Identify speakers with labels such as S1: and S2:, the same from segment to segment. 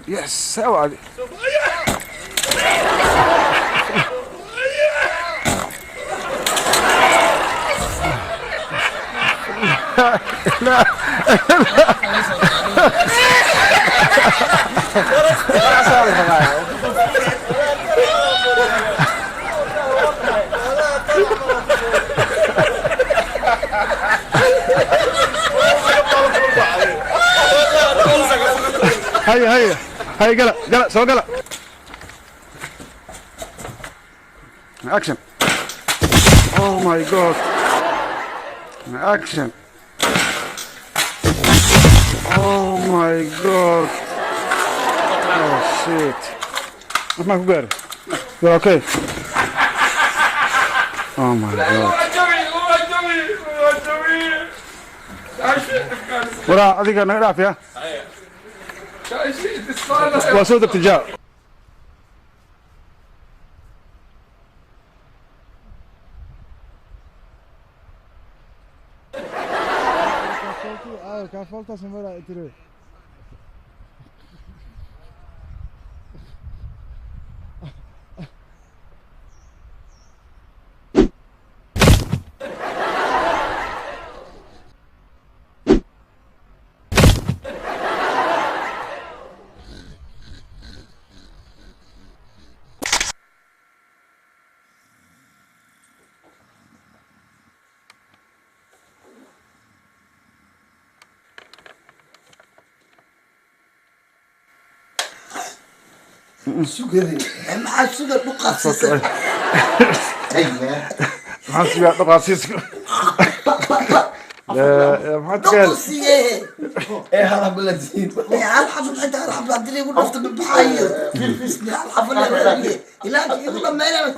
S1: Yes, sawa. هيا هيا هيا، قلع قلع، سو قلع. Action. Oh my God. Action. Oh my God. Oh shit. ما ku gaari. You're okay. Oh my God. Waraa, adiga naga dhaaf ya. Waa soo degtay jaa.
S2: Sugade maxaa suga dhuqaasisa?
S1: Maxaa sugaa dhaqaasiiska? Maxaad ka
S2: dhuqusiye.
S3: Ee halabulasiin.
S2: Hal xaflad inta hal xaflad hadii lagu dhufto baxayo hal xaflad ilaa igu dhameynaa.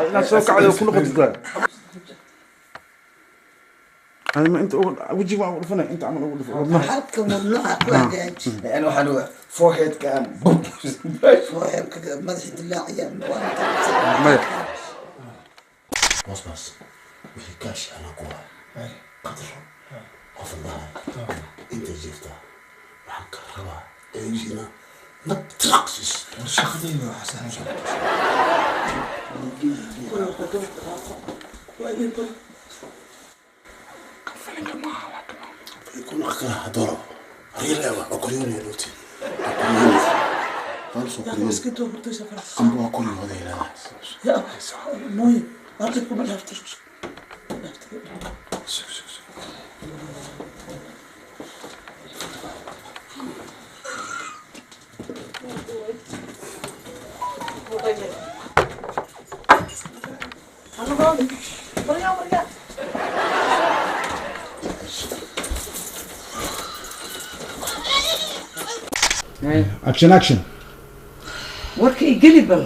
S1: Inaad soo kacdo ku noqotid ma inta wejiga waan ugu dhufanay, inta camal ugu dhufo wadnaha.
S2: Halka wadnaha ku hagaaji.
S3: Yani waxaan ogaa foreheadka aan bum.
S2: Foreheadka madaxa dilaaciya.
S1: Maya.
S4: Boss, boss, wixii kaash anaa ku hayo qadro qof lahay inta jirta waxaan ka rabaa eegina nab traqsis.
S3: Shaqadayda waxaa.
S4: يكون أكره ضرب ريلا وكريوني لوتي falso.
S5: يا أخي اسكت وبرتوش فرح.
S4: أمبو كل هذا
S5: يا موي أرجوكم لا تفتش.
S1: Action, action.
S6: Warka igeli bal,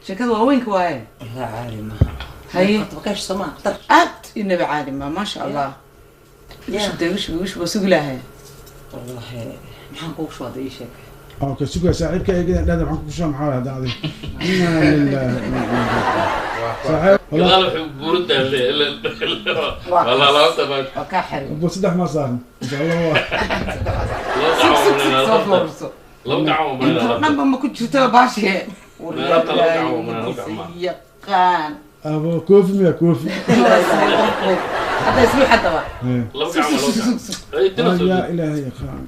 S6: sheekada waaweynka waaye.
S7: والله عالي ما
S6: haye.
S7: بكاش سما طر.
S6: Aad inaba caadi ma, maasha Allah. Wish wish wish waa sugi lahay.
S7: والله maxaan kugu shubaday? Ii sheeg.
S1: Okay, suga saaxiibka eegada dhahda maxaan ku soo, maxaa hada adiga? Inna lillahi wa inna ilaihi saaxiib.
S8: Gadaal wuxuu buurintaa walaa laabta baa.
S6: Waa kaa xiray.
S1: Abu saddex ma saaran insha Allah waa.
S8: Laba
S6: sug
S8: gacan
S6: sug sug, soo foorso.
S8: laba gacan oo
S6: Inta dhanba ma ku jirto baashe.
S8: Laba gacan oo mana, laba gacan ma.
S6: Yaqaan.
S1: Abu koofi miya koofi?
S6: Hadda islu xadaba.
S8: Laba gacan laba gacan ay dina soo.
S1: Ya ilaahay yaqaan.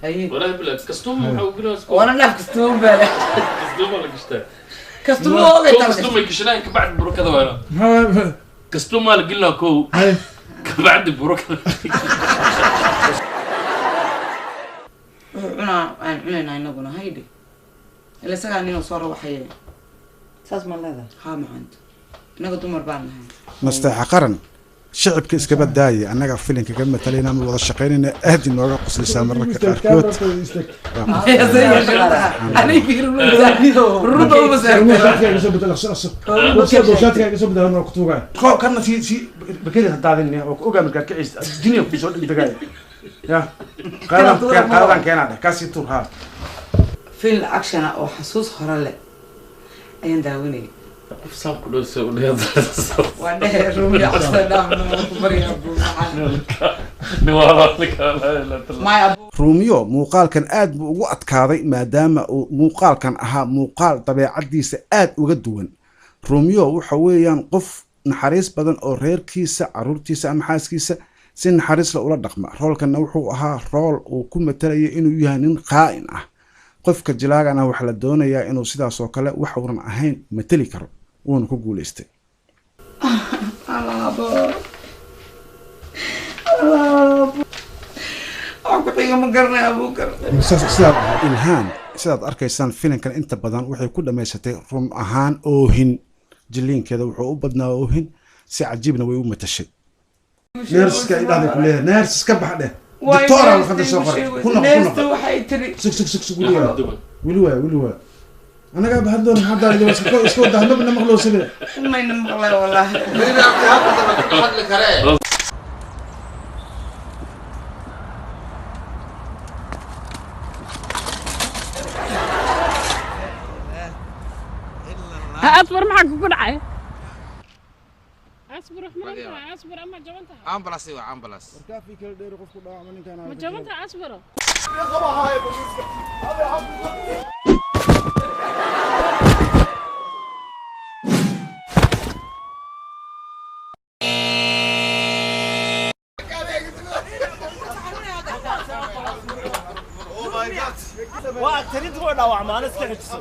S6: Haye.
S8: Walaahi bilaa kastuum waxaa ugu jiraa.
S6: Waana dhaaf kastuum bale.
S8: Kastuum la gashtaa.
S6: Kastuum oogay.
S8: Kow
S6: tahay.
S8: Kastuum ay gashanayaan kabacdi burukada waana
S1: maxaa?
S8: Kastuum maa la gelinaa kow.
S1: Haye.
S8: Kabacdi burukada.
S6: Wuxuu cunaa aan cunaynaa inaguna haydhe, ila isagaa ninuu soo rawaxaye.
S7: Saas ma leedahay?
S6: Haa macanto, inaga dumar baan nahay.
S1: Nasteexa qaran shicibka iskaba daaya, annaga filinka ka matalayna ama wada shaqaynayna aad inooga qoslaysaa mararka qaarkood. Kana si si bakeri hadaadin oo ku ogaa markaa kiciis dunya ku soo dhigdagaya ya qaadan qaadan keenaa dheh kaasii tur ha.
S6: Film action ah oo xasuus hore leh ayaan daawanayay.
S8: Qof saan ku dhow soo udheeda.
S6: Waa dhehe ruumi cabsada dhaafna ku baryaa buumacan.
S8: Nin waa la la.
S6: Maya abu.
S1: Ruumiyo muuqaalkan aad buu ugu adkaaday, maadaama uu muuqaalkan ahaa muuqaal dabeecaddiisa aad uga duwan. Ruumiyo waxa weeyaan qof naxariis badan oo reerkiisa, caruurtiisa ama xaaskiisa si naxariis la ula dhaqma. Roolkanna wuxuu ahaa rool uu ku matalaya inuu yahay nin qaa'in ah. Qofka jilaagana waxaa la doonayaa inuu sidaas oo kale wax uunan ahayn matali karo, wuuna ku guuleystay.
S6: Alaabo. Alaabo. Wax ku xiga ma garanay, Abuukar.
S1: Sidaad Ilhaan, sidaad arkaysaan, filimkan inta badan waxay ku dhammaysatay run ahaan oohin. Jiliinkeeda wuxuu u badnaa oohin, si cajiibna way u matashay. Nurse-ka idhahday ku leeyahay, nurse iska bax dheh. Doctora warqadda soo qoray, ku noqo, ku
S6: Nurse-ta
S1: noqo.
S6: Waxay tiri
S1: Sug, sug, sug, sug. Weli waa, weli waa, weli waa. Anagaa bahadloon hadda iska iska wada mabna maqloo sabira.
S6: Mayna maqlay wallaahi.
S8: Hadli karee.
S9: Asbar, maxaa kugu dhacay? Asbar, wax ma tahay? Asbar, ama jaban tahay?
S10: Ambulance waa ambulance.
S1: Warkaafii kala dheeri, qofku dhaawacma ninkaan.
S9: Ma jaban tahay, Asbaro?
S5: Waa agtarinta way dhaawacmaan, iska xejiso.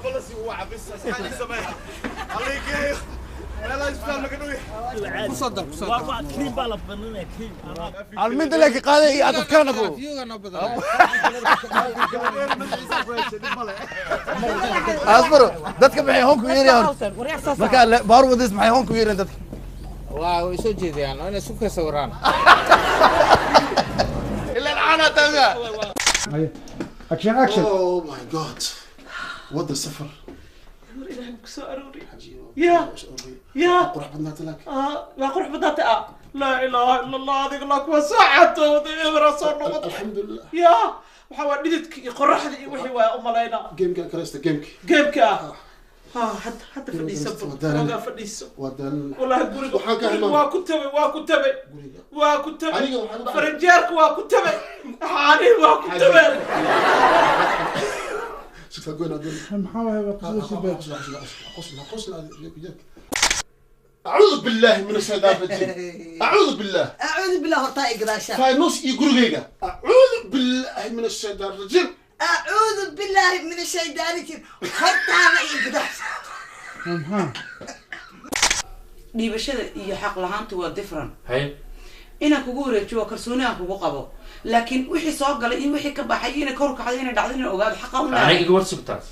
S5: Waa cream baa la baninaya, cream.
S3: Alminta laki qaaday iyo adadkaana bu. Asbaro, dadka maxay hoon ku yeerayaan horta? Marka baar wadis maxay hoon ku yeerayaan dadka?
S10: Waa way soo jeedayaan waa inay isku ka sawiraan.
S3: Ilaan caana taga.
S1: Action, action.
S4: Oh my God, what the safar.
S5: Ilaahay ku soo aroori ya ya.
S4: Qurux badnaata laakiin.
S5: Waa qurux badnaatay. Ah, laa ilaaha ila Allah, adiga laa kuwa soo cadowday, ebra soo noqotay.
S4: Alxamdulilah.
S5: Ya, waxaa waa dhididka iyo qoraxda iyo wixii waa umalaynaa.
S4: Gameka karaysta, gameki.
S5: Gameka ah ha, hadda hadda fadhiiso.
S4: Waa daalan.
S5: Ogaa fadhiiso.
S4: Waa daalan.
S5: Wallahi guriga
S4: Waxaan ka
S5: guriga
S4: hilmaamay.
S5: waa ku tabay, waa ku tabay, waa ku tabay.
S4: Aniga waxaan u dhacay.
S5: Faranjeerka waa ku tabay, xaanihi waa ku tabay.
S4: Sugtaa goyn adoon.
S1: Maxaa waaye? Waa qisada sibeed.
S4: أعوذ بالله من الشيطان الرجيم، أعوذ بالله.
S2: أعوذ بالله hortaa i gadaasha.
S4: فاينوس iyo gurigayga، أعوذ بالله من الشيطان الرجيم.
S2: أعوذ بالله من الشيطان الرجيم hortaada i gadaasha.
S6: Dhiibashada iyo xaq lahaantu waa different.
S8: Hay.
S6: Inaan kugu wareejiyo waa kalsooni aan kugu qabo, laakiin wixii soo galay iyo wixii ka baxay iyo inay kor u kacday, inay dhacday, inaan ogaado xaqa u
S8: Aniga
S6: leeyahay.
S8: iga war sugtaas.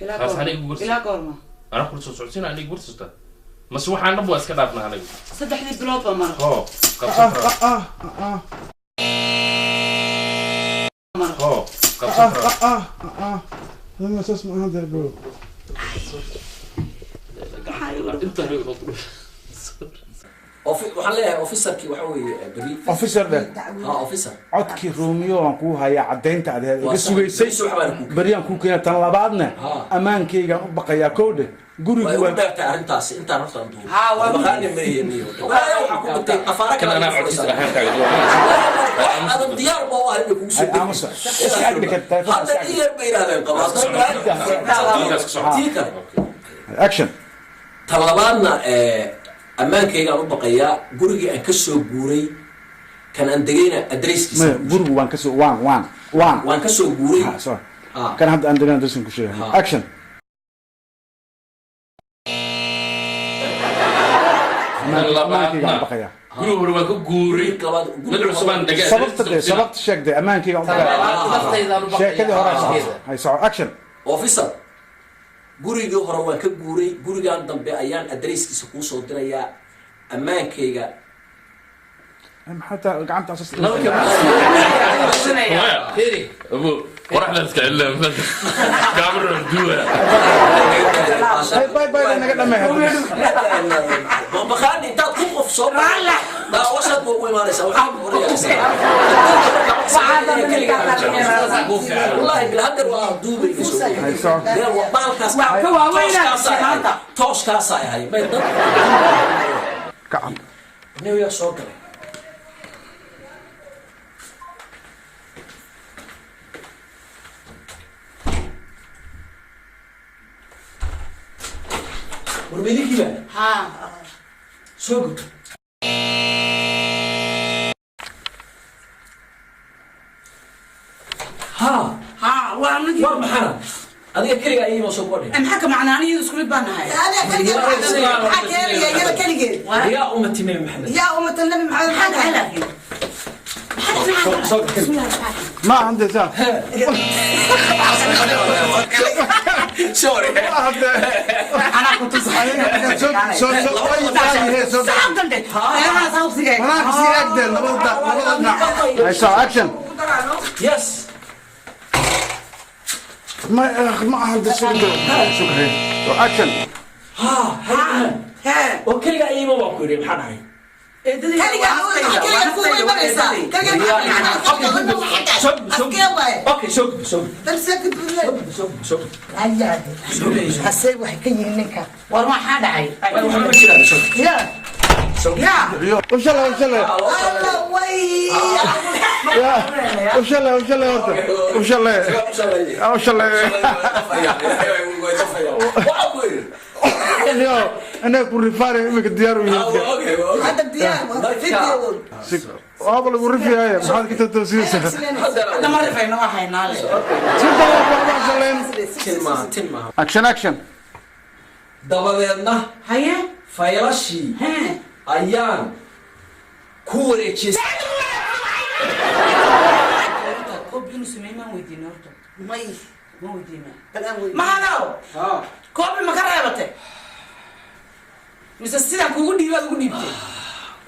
S6: Ilaa
S8: Taas
S6: goorma?
S8: aniga igu warsi.
S6: Ilaa goorma?
S8: Anaa kula soo socodsiina, aniga igu war sugtaa. Mase waxaan dhan waa iska dhaafnaa aniga.
S6: 3dii bilood baa mara.
S8: Hoo, qabsan karaa.
S1: Ah ah.
S8: Hoo, qabsan
S1: ah.
S8: karaa.
S1: Ah ah ah, saas ma ahan bro.
S8: Inta
S11: Waxaan leeyahay officerkii waxa weeye berri.
S1: Officer dheh.
S11: Ha, officer.
S1: Codkii Ruumiyo waan kuu hayaa, caddaynta aad
S11: Waa
S1: iga
S11: sax.
S1: sugaysay.
S11: Beri subax baan kuu keenay.
S1: Beriyaan kuu keena. Tan labaadna, ammaankaygaan u baqayaa, kow dheh.
S11: Way
S1: Gurigu
S11: ugu
S1: waa
S11: dheertahay arrintaasi intaan horta aan duubo.
S6: Ha, waa
S11: Maqaani meeyaniyo waxaa ku dhintay afaara
S8: Kan
S11: kale.
S8: anaa codkiisa ahaan taagan.
S11: Wax aadan diyaar ba u ahayn bay kugu soo
S1: Ay, aamusa. Iska ag dhigta, telefoon
S11: hadda
S1: iska ag.
S11: iyar bay yidhahdeen qabaa tii kale.
S1: Action.
S11: Tan labaadna, ammaankaygaan u baqayaa, gurigii aan ka soo guuray kan aan degayna adresskiisa.
S1: Maya, gurigu waan kasoo waan
S11: Waan ka soo guuray.
S1: Ha, sorry.
S11: Ah.
S1: Kan hadda aan degan darsin ku sheegay.
S11: Ha.
S1: Action.
S8: Tan
S1: Ammaankaygaan u
S8: labaadna
S1: baqayaa.
S8: Guriga hore waan ka guuray. Mid cusub aan degay.
S1: Sababta dee, sababta sheeg dee, ammaankaygaan u baqayaa.
S10: Naftaydaan u baqayaa.
S1: Sheekadii hore socoto, hay soco, action.
S11: Officer, gurigii hore waan ka guuray, gurigan dambe ayaan adresskiisa kuu soo dirayaa, ammaankayga.
S1: Maxaa taa gacanta asas?
S8: Abu, qoraxda iska celina. Kaamira duwa.
S1: Bay bay bay, naga dhamay hadda.
S11: Bambaqaan intaad ku qof soo daawashaad ba ugu imaanaysaa, waxaad horayaysaa wallahi bilhadar waa duubaysa.
S1: Hay soco.
S11: Baalkaas
S6: Waa ka waaweynaa maanta.
S11: tooskaasaa ahay may dad
S1: Kacan.
S11: nin yaa soo galay. War meedinkiiba
S6: Haa.
S11: Soo gud. Haa.
S6: Haa, waa anagii.
S11: War maxana adiga keligaa iima soo kordhi.
S6: Maxaa ka macnaa? Aniga isku mid baan nahay.
S2: Maxaa keenaya iyada keligeed?
S11: Yaa ummati Nabi Maxamed.
S2: Yaa ummata Nabi Maxamed.
S6: Maxaa dhacay laakiin?
S1: ما عندي ساعة.
S11: Sorry.
S6: Anaa ku tusay.
S1: اكشن.
S11: Yes.
S1: ما ما عندي. شكرا شكرا. اكشن.
S11: Haa, haa, oo keligaa iima waa ku yidhi, maxaa dhacay?
S2: Keligaa keligaa kugu imanaysaa. Keligaa. Afkee waaye?
S11: Okay, soo gudbi, soo gudbi. Soo gudbi, soo gudbi.
S2: Hase waxay ka yihiin ninka.
S6: War maxaa dhacay?
S11: Waxba ma jiraan, soo gudbi.
S2: Ya.
S6: Ya.
S1: وش الله وش الله.
S2: Alla way.
S1: وش الله وش الله وش الله وش الله.
S11: Waxaa ku yidhi
S1: يا انا كل رفاري امك الديار.
S2: Hadda diyaar waa video.
S1: هذا اللي يقول فيها ما حد كنت توسيس.
S6: Hadda ma rifayno, waa haynaa le.
S11: Tin maaha, tin maaha.
S1: اكشن اكشن.
S11: Dabadeedna
S6: Haye.
S11: faylashii
S6: Hee.
S11: ayaan ku wareejiyey.
S6: Koob inuu sameey maan weydiina horta?
S2: May.
S6: Ma weydiina.
S2: Balaan wey.
S6: Mahanow, koobi ma ka reebatay mise sidaan kuugu dhiibaad ugu dhiibtay?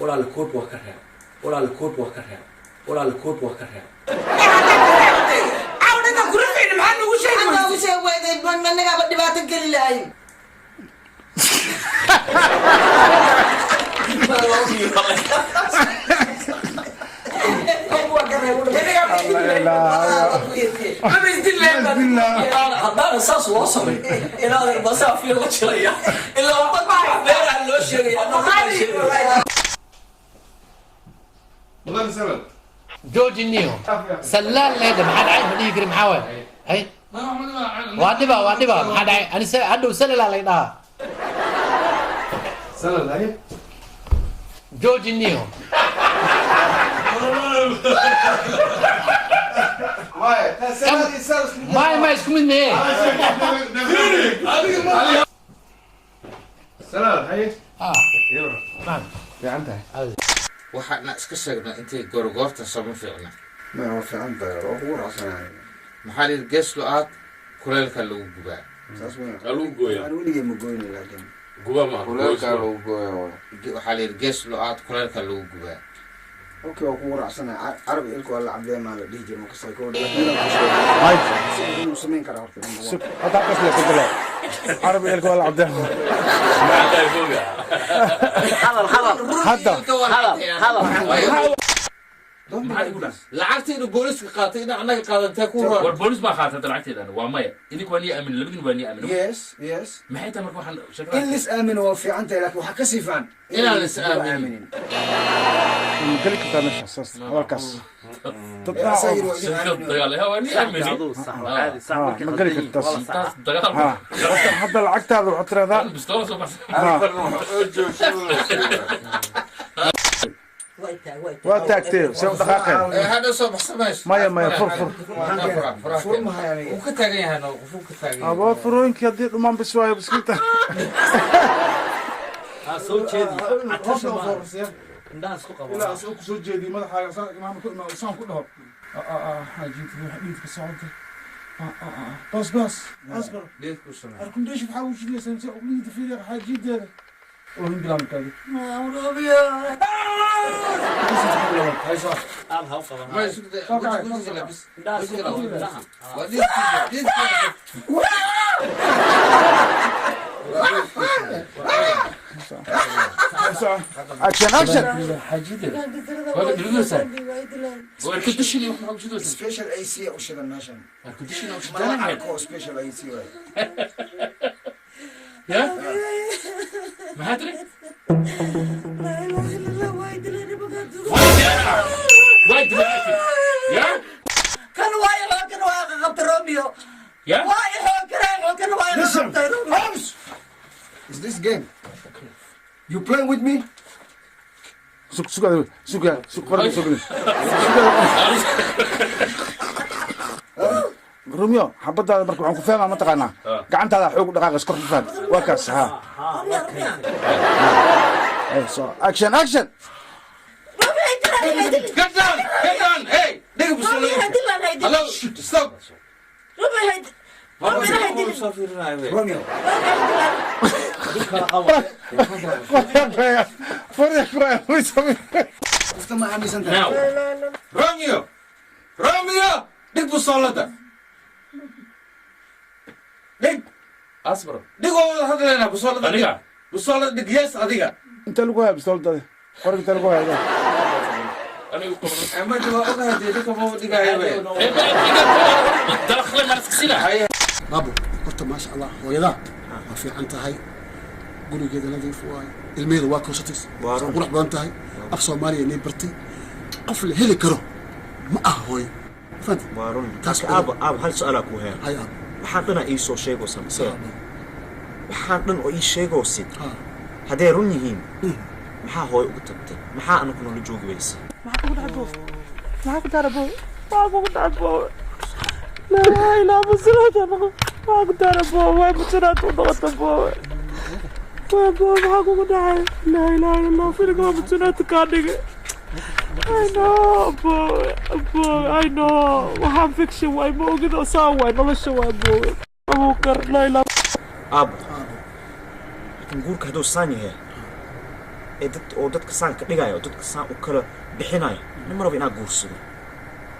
S11: Walaal, koob waa ka reeb. Walaal, koob waa ka reeb. Walaal, koob waa ka reeb.
S6: Ee, haddaad ka reebatay caawa dhankaan kula fayna, maxaa noogu sheegi
S2: Maxaa
S6: weyday?
S2: noogu sheeg weyday? Managaaba dhibaato geli lahayn.
S11: Haddaana saas loo samay inaadan masaafiir la jiraya ilaa ummad beeraha loo sheegaya anoo sheegaya.
S10: Joojiniyo sallaal leeda maxaa dhacay? Ma dhihi kari, maxaa waay? Hay, waa dhiba, waa dhiba. Maxaa dhacay? Ani hadhow salalaa lay dhahaa.
S1: Salal haye.
S10: Joojiniyo. May isku mid meye?
S1: Salal haye.
S10: Ah.
S1: Fiican tahay.
S10: Waxaana iska sheegnaa intay goorgoorta sooma fiicna.
S4: Ma waa fiican tahay, waa kugu raacsanahay.
S10: Maxaa la yidhi? Gees lo-aad kuleylka lagu gubaa.
S4: Saas weyn.
S8: Lagu gooyaa.
S4: Aan weligay ma goyni laakiin
S8: Guba ma
S10: Kuleylka lagu gooyaa. Waxaa la yidhi gees lo-aad kuleylka lagu gubaa.
S4: Okay, waa kugu raacsanahay. Carab ilka waa la cabdee maa la dhihi jiray markasta ka wadha inuu samayn karaa horta number one.
S1: Hadda qasle ku bilow carabi ilka waa la cabdeen. Hadda.
S8: Hadal.
S10: Lacagtaynu booliska qaatay ina annaga qaadantaa ku roon.
S8: War boolis baa qaatay lacagteedan? Waa maya, idinku waa nii aamin, labadin waa nii aamin.
S4: Yes.
S8: Maxay tahay marka waxaan sheekada?
S4: In lis aamino waa fiican tahay, laakiin waxaa kasii fiican
S10: inaan lis aaminin.
S1: Ma geli kartaa meeshaas saas hadalkaas dad
S4: Asaa yiri waa idin
S8: Shirkad
S4: aamino.
S8: dagaal waa nii aamini.
S1: Ma geli kartaa.
S8: Taas dagaal.
S1: Ha, hadda lacagtaada waxaad tiraahdaa
S8: Bistoolo soo baxsan.
S1: Waa taagtee, see u dhaqaaqeen?
S10: Hadha soo baxsan mayso.
S1: Maya, maya, fur, fur.
S4: Fur mahay aniga.
S10: Wuu ka taagan yahay, no, qofuu ka taagan yahay.
S1: Aboo, furooyinkii haddii dhumaan bis waayo biskiinta.
S5: Soo jeedi.
S1: Indhaha isku qabo ilaa asoo ku soo jeediyo madaxaaga saan imaam ku imaam saan ku dhaho xaajiinta waxa dhiidka socota. Bas bas asbar.
S10: Dhiidku samee.
S1: Arkundheesh waxaa u shidaysaa si ugliinta fiiriya xaajiinteeda oo hin bilaamkaadi.
S10: Ma isku day- wejiga labis. Wejiga labis. Waa dhiidkiisa, dhiidkiisa.
S1: Action, action.
S4: Special AC u shidan meeshan. Ma la arko special AC waay.
S8: Ya, maxaa tiri? Way dilaacay ya.
S2: Kan waayo kan waa qabta Romeo.
S8: Ya.
S2: Waayo kan kan waa
S4: Listen.
S2: qabta Romeo.
S4: Is this game? You playing with me?
S1: Sug, sug, sug, sug, qoriga soo gelin. Romeo, xabadaada marka waxaan ku fahmaa, mataqaanaa, gacantaada xoog u dhaqaaqays, kor ku faham. Waa kaas ha. Hey, so action, action.
S8: Get down! Get down! Hey! Nigga, hello! Stop!
S4: Romeo. Qofta ma aaminsan tahay?
S8: Now. Romeo! Romeo! Dhig busoolada. Dhig!
S5: Asbaro.
S8: Dhig oo wada hadlaynaa busoolada.
S5: Aniga?
S8: Busoolada dhig, yes, adiga.
S1: Inta lagu haya bistoolada, qoriga inta lagu haya?
S5: Anigu qabro.
S8: Marka waa ogahay dee, dhigka ma dhigaayo be.
S5: Dalakhle ma iska
S4: Baabo, horta maasha Allah, hooyadaa waa fiican tahay, gurigeeda nadiif waaye, ilmaheeda waa korsatay, waa qurux badan tahay, af Soomaaliya inay bartay, qof la heli karo ma aha hooyo. Fahantay?
S12: Waa run.
S4: Taas.
S12: Taas aabo, aabo, hal su-aalaa kuu haya.
S4: Hay, aabo.
S12: Waxaan dhanaa ii soo sheegaysaa mise waxaan dhan oo ii sheegaysid hadday run yihiin, maxaa hooyo ugu tagtay? Maxaa anagu noola joogi weysay?
S5: Maxaa kugu dhacay, boo? Maxaa ku dhacay, boo? Maxaa kugu dhacay, boo? Laa ilaaha, masulaad maxaa ku dhacay, boo? Way masulaad u noqota, boo. Way, boo, maxaa kugu dhacay? Laa ilaaha illa Allah, filiga waa masulaad kaa dhigay. I know, boo, boo, I know. Waxaan fiction waay, ma ogid oo saan waay nolosha waay, boo. Abuukar, laa ilaaha.
S12: Aabo, laakiin guurka hadduu saan yahay ee dad oo dadka saan ka dhigayo oo dadka saan u kala bixinayo, nin ma rabo inaa guursado,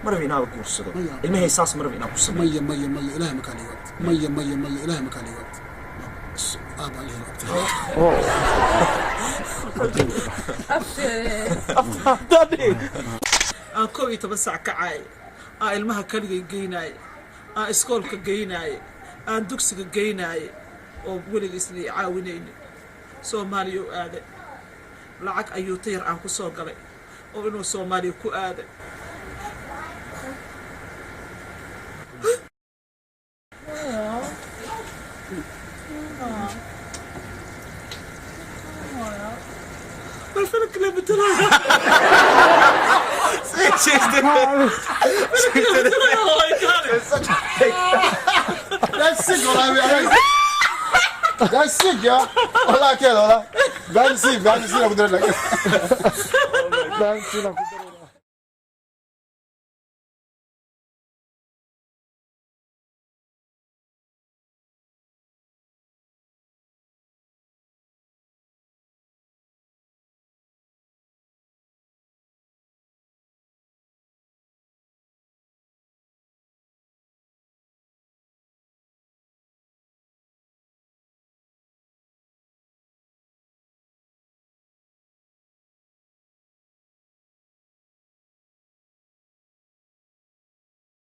S12: ma rabo inaaba guursado. Ilmahay saas ma rabo inaa ku sameeyo.
S4: Maya, maya, maya, Ilaahay makaa dhigo. Maya, maya, maya, Ilaahay makaa dhigo. Aaba la helo abti.
S5: Aan 11 sac kacaay, aan ilmaha kaligay geynaay, aan iskoolka geynaay, aan dugsiga geynaay, oo weligiisna i caawinayni. Soomaaliya u aaday, lacag ayuu tayar aan ku soo galay oo inuu Soomaaliya ku aaday. Bal filimka la bedelaya.
S4: That's sick, wallahi. That's sick, yeah. Wallah, keel, wallah. Baan sick, baan sick, aku daray.
S1: Baan sick, aku daray.